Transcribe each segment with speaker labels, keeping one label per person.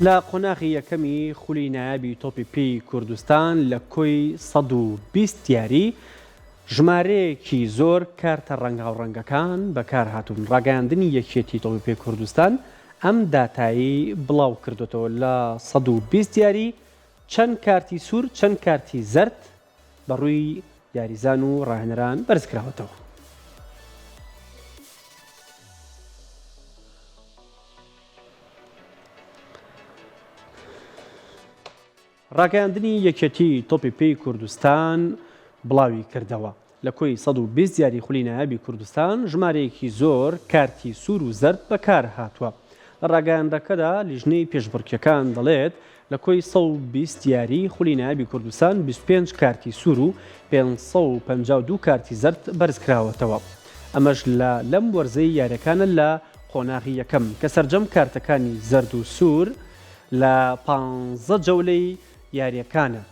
Speaker 1: لە قۆناغی یەکەمی خولی نایابی تۆپی پێی کوردستان لە کۆی 120 یاری ژمارەیەکی زۆر کارتە ڕەنگاوڕەنگەکان بەکارهاتوون، ڕاگەیاندنی یەکێتی تۆپی پێی کوردستان ئەم داتایەی بڵاوکردۆتەوە، لە 120 یاری چەند کارتی سوور چەند کارتی زەرد بەڕووی یاریزان و ڕاهێنەران بەرزکراوەتەوە. ڕاگەیاندنی یەکێتی تۆپی پێی کوردستان بڵاوی کردەوە، لە کۆی 120 یاری خولی نایابی کوردستان ژمارەیەکی زۆر کارتی سوور و زەرد بەکار هاتووە. لە ڕاگەیاندەکەدا لیژنەی پێشبڕکێکان دەڵێت، لە کۆی 120 یاری خولی نایابی کوردستان 25 کارتی سوور و 552 کارتی زەرد بەرزکراوەتەوە. ئەمەش لە لەم وەرزەی یاریەکانە لە قۆناغی یەکەم کە سەرجەم کارتەکانی زەرد و سوور لە پانزە جەولەی یاریەکانە.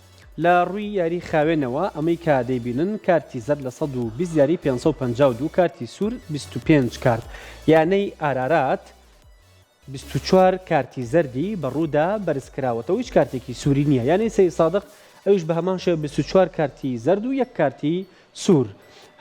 Speaker 1: لە ڕووی یاری خاوێنەوە ئەمەی کە دەیبینن کارتی زەرد لە 120 یاری 552 کارتی سوور 25 کارت. یانەی ئارارات 24 کارتی زەردی بە ڕوودا بەرزکراوەتەوە هیچ کارتێکی سووری نییە. یانەی سەیدسادق ئەویش بە هەمان شێوە 24 کارتی زەرد و یەک کارتی سوور.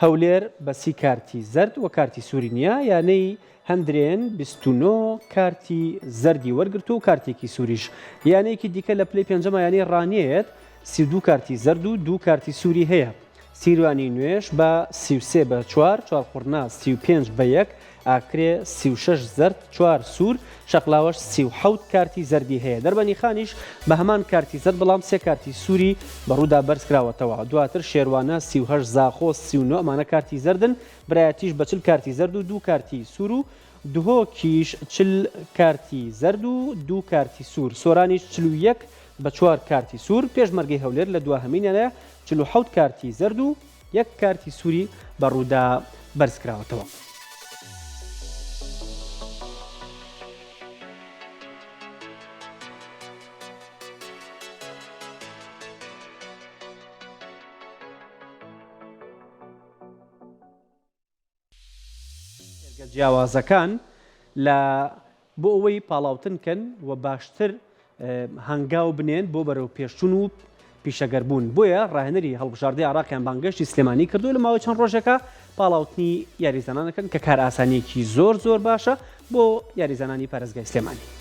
Speaker 1: هەولێر بە سی کارتی زەرد و کارتی سووری نییە. یانەی هەندرێن 29 کارتی زەردی وەرگرتووە و کارتێکی سووریش. یانەیەکی دیکە لە پلەی پێنجەمە یانەی ڕانیەیەت 32 کارتی زەرد و دوو کارتی سووری هەیە. سیروانی نوێش بە 33 بە چوار، چوارقوڕنە 35 بە یەک، ئاکرێ 36 زەرد چوار سوور، شەقلاوەش 37 کارتی زەردی هەیە. دەربەنیخانیش بە هەمان کارتی زەرد بەڵام سێ کارتی سووری بە ڕوودا بەرزکراوەتەوە. دواتر شێروانە 38، زاخۆ 39 ئەمانە کارتی زەردن، برایەتیش بە 40 کارتی زەرد و دوو کارتی سوور و دهۆکیش 40 کارتی زەرد و دوو کارتی سوور، سۆرانیش 41 بە چوار کارتی سوور، پێشمەرگەی هەولێر لە دواهەمینیانە 47 کارتی زەرد و یەک کارتی سووری بە ڕوودا بەرزکراوەتەوە. فێرگە جیاوازەکان لە بۆ ئەوەی پاڵاوتن کەن و باشتر هەنگاو بنێن بۆ بەرەو پێشچون و پیشەگەربوون بۆیە ڕاهێنەری هەڵبژاردەی عراقیان بانگەشتی سلێمانی کردو لە ماوەی چەند ڕۆژێکە پاڵاوتنی یاریزانانەکەن کە کار ئاسانیەکی زۆر زۆر باشە بۆ یاریزانانی پارێزگای سلێمانی.